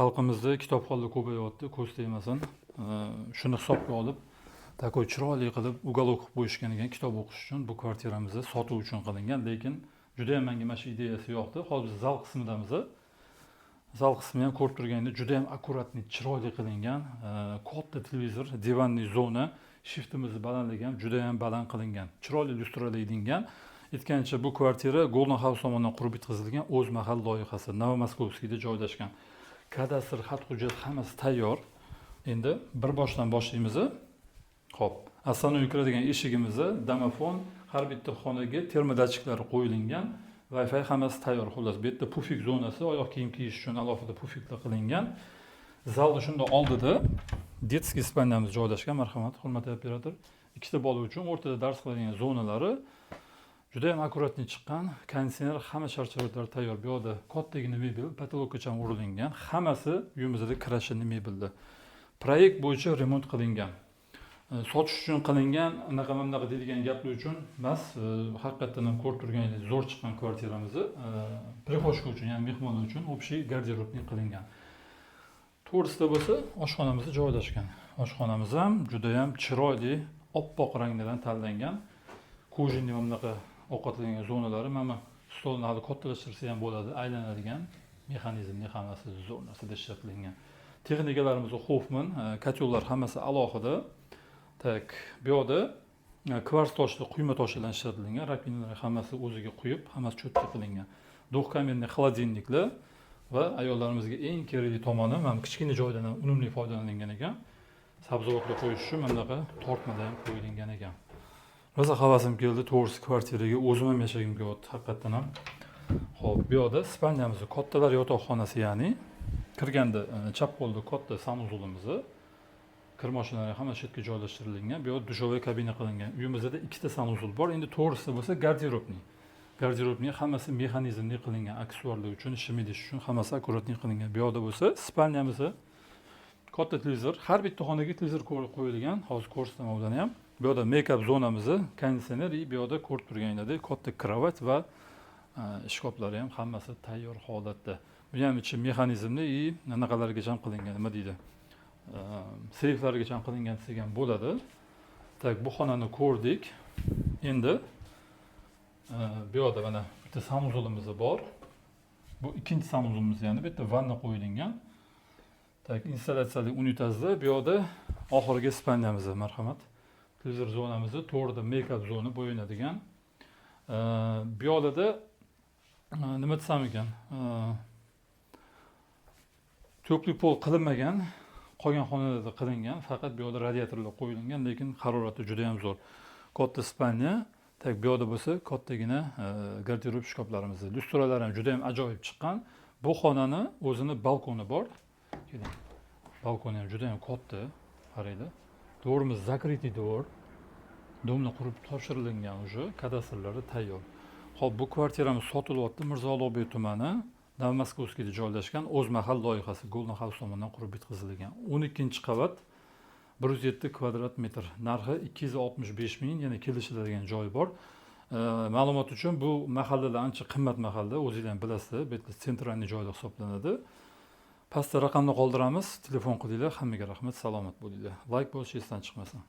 Xalqimizda kitobxonlar ko'payyapti, ko'z tegmasin. Shuni hisobga olib, такой chiroyli qilib уголок qilib qo'yishgan ekan kitob o'qish uchun. Bu kvartiramizni sotuv uchun qilingan, lekin judayam menga mana shu ideyasi yoqdi. Hozir biz zal qismidamiz. Zal qismi ham ko'rib turganingizdek juda ham аккуратный, chiroyli qilingan. Katta televizor, диванный zona, shiftimizni balandligi ham juda ham baland qilingan, chiroyli lyustralar ilingan. Aytgancha, bu kvartira Golden House tomonidan qurib bitkazilgan o'z mahal loyihasi, Novomoskovskiyda joylashgan. Kadastr xat hujjat hammasi tayyor. Endi bir boshdan boshlaymiz. Ho'p, основной kiradigan eshigimizni domofon, har bitta xonaga termodatchiklar qo'yilgan, Wi-Fi hammasi tayyor. Xullas, bu yerda pufik zonasi, oyoq kiyim kiyish uchun alohida pufiklar qilingan. Zalni shunda oldida детский спальня miz joylashgan. Marhamat, hurmatli operator. Ikkita bola uchun o'rtada dars qiladigan zonalari juda ham аккуратный chiqqan. Konditsioner, hamma shart sharoitlar tayyor. Bu yoqda kattagina mebel, потолок gacha urilgan, hammasi uyimizda крашеный mebelda, proyekt bo'yicha remont qilingan. Sotish uchun qilingan, anaqa mana bunaqa deydigan gaplar uchun emas. Haqiqatdan ham ko'rib turganingizdek zo'r chiqqan kvartiramizni. Прихожка uchun, ya'ni mehmonlar uchun общий гардеробный qilingan. To'g'risida bo'lsa oshxonamiz joylashgan. Oshxonamiz ham judayam chiroyli, oppoq ranglardan tanlangan. Кожаный mana bunaqa ovqatlangan zonalari, mana bu stolni hali kattalashtirsa ham bo'ladi, aylanadigan mexanizmli, hammasi zo'r narsada ishlatilgan. Texnikalarimiz Hoffman, котел lar hammasi alohida. Так, bu yoqda kvars toshli quyma toshlardan ishlatilgan, раковина lar hammasi o'ziga quyib, hammasi четко qilingan. Двухкамерный холодильник lar va ayollarimizga eng kerakli tomoni, mana bu kichkina joydan ham unumli foydalanilgan ekan. Sabzavotlar qo'yish uchun mana bunaqa tortmalar ham qo'yilgan ekan. Rosa havasim keldi, to'g'risi, kvartiraga o'zim ham yashagim kelyapti haqiqatdan ham. Ho'p, bu yoqda спальня miz, kattalar yotoqxonasi, ya'ni kirganda chap qo'lda katta санузел imizni, kir mashinalari hammasi shu yerga joylashtirilgan. Bu yoqda душевой kabina qilingan. Uyimizda ikkita санузел bor. Endi to'g'risida bo'lsa гардеробный. Гардеробный hammasi mexanizmli qilingan, aksessuarlar uchun, shim idish uchun hammasi аккуратный qilingan. Bu yoqda bo'lsa спальня mizni, katta televizor, har bitta xonaga televizor qo'yilgan, hozir ko'rsataman ularni ham. Bu yoqda мейкап zonamizni, konditsioner и bu yoqda ko'rib turganingizdek katta кровать va shkaflari ham hammasi tayyor holatda. Bu ham ichi mexanizmli и anaqalargacha ham qilingan, nima deydi, seyflargacha ham qilingan desak ham bo'ladi. Так, bu xonani ko'rdik. Endi bu yoqda mana bitta санузел imiz bor. Bu ikkinchi санузел imiz, ya'ni bu yerda vanna qo'yilgan. Так, installyatsiyali unitazda. Bu yoqda oxirgi спальня miz, marhamat. Televizor zonamizni to'g'rida мейкап zona bo'yanadigan. Bu yoqda nima desam ekan, теплый pol qilinmagan, qolgan xonalarda qilingan, faqat bu yoqda radiatorlar qo'yilgan, lekin harorati juda ham zo'r. Katta спальня. Так, bu yoqda bo'lsa kattagina garderob shkaflarimiz, lyustralar ham juda ham ajoyib chiqqan. Bu xonani o'zini balkoni bor. Keling, balkoni ham juda ham katta, qaranglar. Двор imiz закрытый двор, дом ni qurib topshirilgan, уже kadastrlari tayyor. Ho'p, bu kvartiramiz sotilyapti. Mirzo Ulug'bek tumani, Novomoskovskiyda joylashgan, o'z mahal loyihasi, Golden House tomonidan qurib bitkazilgan. 12-qavat, 107 kvadrat metr, narxi 265 ming, yana kelishiladigan joyi bor. Ma'lumot uchun, bu mahallalar ancha qimmat mahalla, o'zinglar ham bilasizlar, bu yerda центральный joyda hisoblanadi. Pastda raqamni qoldiramiz, telefon qilinglar. Hammaga rahmat, salomat bo'linglar, layk bosish esdan chiqmasin.